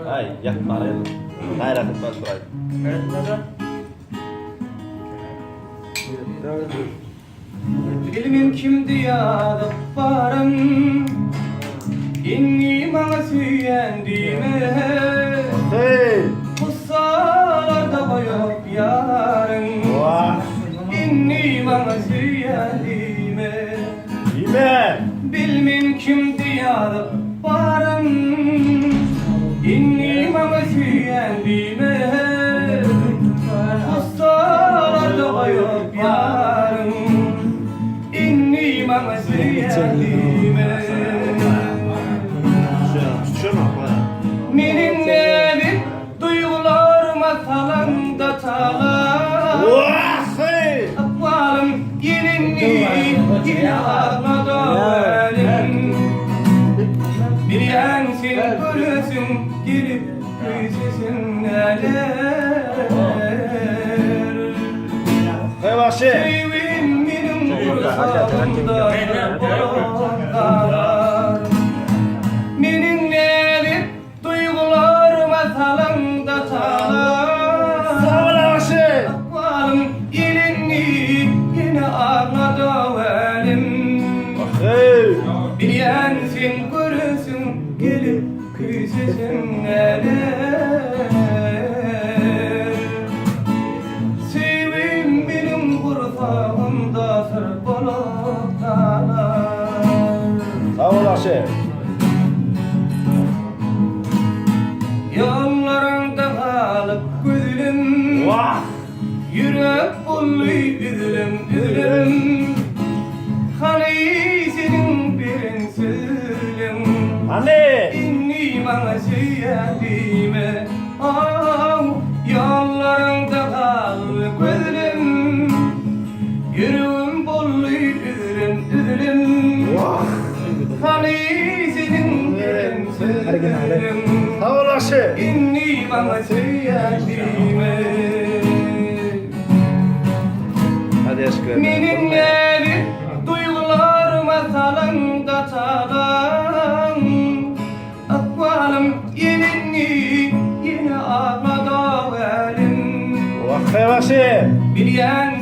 Aý, ýatmaly. Gaýrat etmän duraý. Bilmen kimdi ýazyp baryn Indi maňa söýýän diýme Hey! Gussalarda goýup ýaryň Wah! Indi maňa söýýän diýme Diýme! Bilmen kimdi ýazyp baryn Indi maňa söýýän diýme Gussalarda goýup ýaryň Indi maňa söýýän diýme Meniň näzik duýgularyma salaňda talan Wah! Hey! Ykbalym ýelindi ýene aglada welin Bilýän sen göresiň gelip küýseseň näler Hey bagşy! Söýgim meniň gursagymda bolup galar Meniň näzik Duýgularyma salaňda talan. Sag bol bagşy! Ykbalym ýelindi ýene aglada welin. Hey! Bilýän sen göresiň gelip küýseseň näler. Söýgim meniň gursagymda syr bolup galar. Sag bol bagşy! Ýollaryňda galyp gözlim. Wah! Ýürek boldy üzlüm üzlüm. Hany seniň beren sözleň. Hany! Indi maňa söýýän diýme. Aw, ýollaryňda galdy gözlim. Ýüregim boldy üzlüm üzlüm. Wah! Hany seniň beren sözleriň. Sag bol bagşy! Indi maňa söýýän diýme. Hadi eşkler. Meniň näzik duýgularyma salaňda talaň. Ykbalym ýelindi ýene aglada welin. Wah, bagşy! Bilýän.